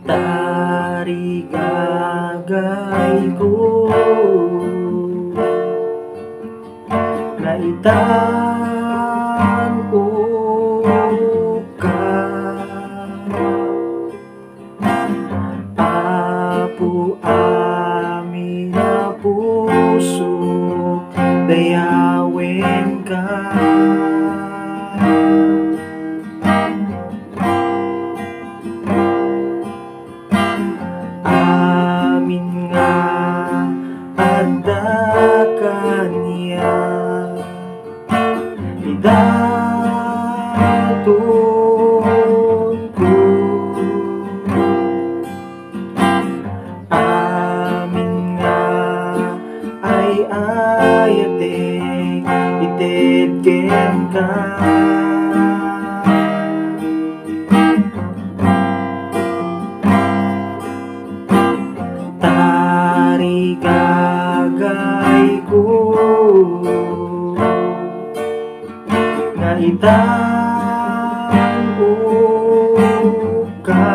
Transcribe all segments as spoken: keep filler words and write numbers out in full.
Tarigagayko, nga itan-ok ka, Apo, amin a pusok, dayawenka. Amin nga adda kaniak, idatonko. Amin nga ay-ayatek, ited kenka. Tarigagayko, nga itan-ok ka.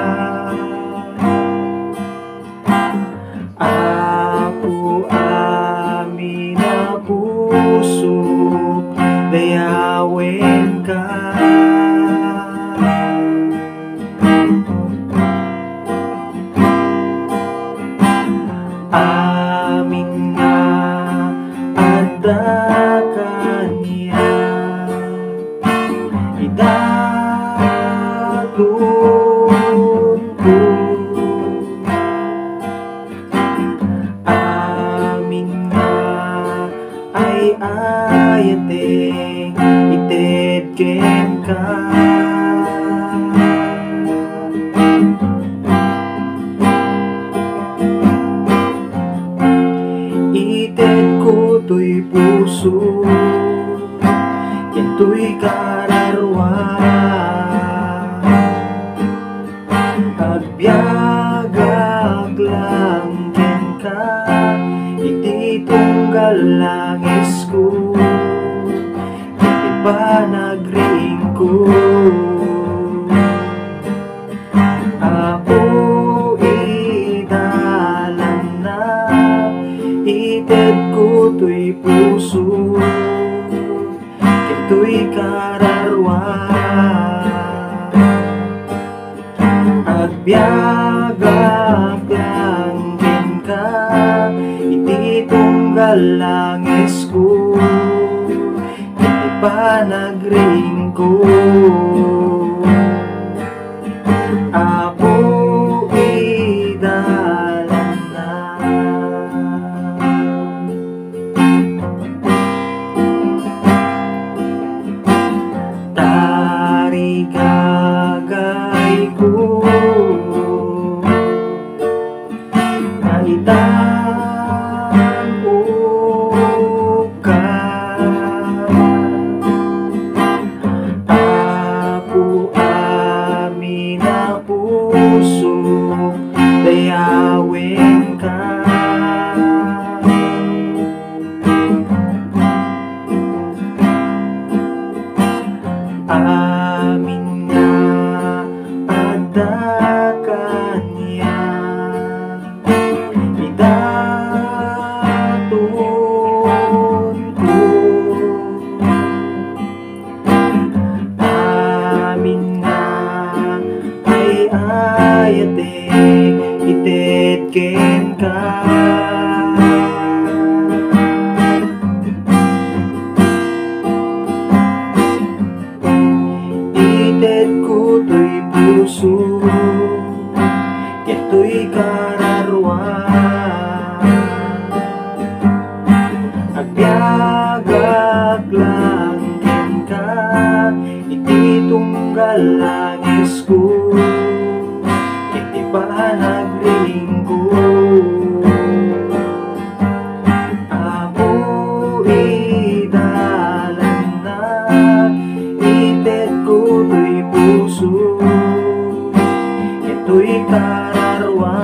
Apo, amin a pusok, dayawenka. Amin nga adda kaniak, idatonko. Amin nga ay-ayatek, ited kenka. Itedko toy puso, ken toy kararua. Agbiagak lang kenka iti tunggal langesko, iti panagriingko. Apo, idalanna, itedko toy puso, ken toy kararua. Agbiagak lang kenka iti tunggal langesko, iti panagriingko. Apo, idalanna. Tarigagayko, nga itan-ok ka. Apo, amin a pusok, dayawenka. Amin nga adda kaniak, idatonko. Amin nga ay-ayatek, ited kenka. Itedko toy puso, ket toy kararua. Agbiagak lang kenka iti tunggal langesko, iti panagriingko. Apo, idalanna, itedko toy puso, ket toy kararua.